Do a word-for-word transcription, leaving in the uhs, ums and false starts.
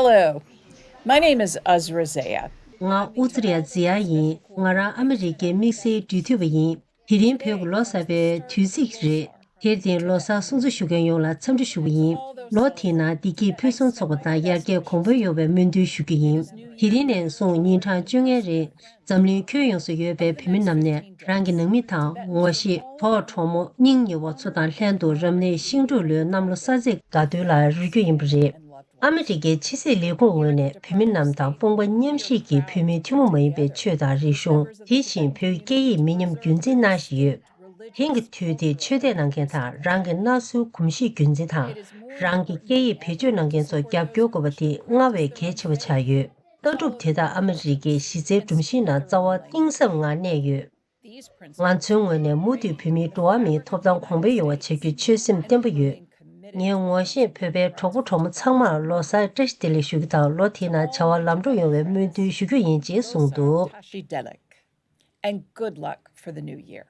Hello, my name is Uzra Zaya. ང་ཨུ་ཛི་ར་ཛི་ཡ་ཡིན། ང་རང་ཨ་མི་རི་ཀའི་དམིགས་བསལ་འབྲེལ་མཐུད་པ་ཡིན། དེ་རིང་བོད་ཀྱི་ལོ་གསར་པའི་དུས་ཚིགས་རེད། དེར་བརྟེན་ལོ་གསར་སྲུང་བརྩི་ཞུ་མཁན་ཡོངས་ལ་འཚམས་འདྲི་ཞུ་གི་ཡིན། ལོ་དེའི་ནང་བདེ་སྐྱིད་ཕུན་སུམ་ཚོགས་པ་དང་ཡར་རྒྱས་གོང་འཕེལ་ཡོང་བའི་སྨོན་འདུན་ཞུ་རྒྱུ་ཡིན། དེ་རིང་ནས་བཟུང་ཉིན་གྲངས་བཅོ་ལྔའི་རིང་འཛམ་གླིང་ཁྱོན་ཡོངས་སུ་ཡོད་པའི་བོད་མི་རྣམས་ནས་རང་གི་ནང་མི་དང་ངོ་ཤེས་གྲོགས་གྲོགས་མོ་སྙིང་ཉེ་བ་ཚོ་དང་ལྷན་དུ་རབ་གནས་ཤིང་འབྲུག་ལོའི་གནམ་ལོ་གསར་ཚེས་དགའ་སྟོན་ལ་རོལ་རྒྱུ་ཡིན་པ་རེད། ཨ་མི་རི་ཀའི་ཕྱི་སྲིད་ལས་ཁུངས་ངོས་ནས་བོད་མི་རྣམས་དང་དཔུང་པ་མཉམ་གཤིབ་ཀྱིས་བོད་མིའི་ཐུན་མོང་མ་ཡིན་པའི་ཆོས་དང་རིག་གཞུང་དེ་བཞིན་བོད་སྐད་ཡིག་མི་ཉམས་རྒྱུན་འཛིན་གནང་བཞིན་ཡོད། དེང་གི་དུས་འདིར་ཆོས་དད་གནང་མཁན་དང་རང་གི་གནའ་སྲོལ་གོམས་གཤིས་རྒྱུན་འཛིན་དང་རང་གི་སྐད་ཡིག་བེད་སྤྱོད་གནང་མཁན་ཚོ་རྒྱབ་སྐྱོར་དགོས་པ་དེ་སྔར་བས་གལ་ཆེ་བ་ཆགས་ཡོད། ལྟ་གྲུབ་དེ་དག་ཨ་མི་རི་ཀའི་གཞི་རྩའི་སྒྲོམ་གཞིའི་ནང་རྩ་བ་གཏིང་ཟབ་ངང་གནས་ཡོད། ང་ཚོའི་ངོས་ནས་མུ་མཐུད་བོད་མིའི་འགྲོ་བ་མིའི་ཐོབ་ཐང་གོང་འཕེལ་ཡོང་བ་བྱ་རྒྱུའི་ཆོད་སེམས་བརྟན་པོ་ཡོད། ངས་ངོ་ཤེས་བོད་པའི་གྲོགས་པོ་གྲོགས་མོ་ཚང་མར་ལོ་གསར་བཀྲ་ཤིས་བདེ་ལེགས་ཞུ་རྒྱུ་དང་ལོ་དེའི་ནང་བྱ་བ་ལམ་འགྲོ་ཡོང་བའི་སྨོན་འདུན་ཞུ་རྒྱུ་ཡིན་ཅེས་གསུངས་འདུག Delik, and good luck for the new year.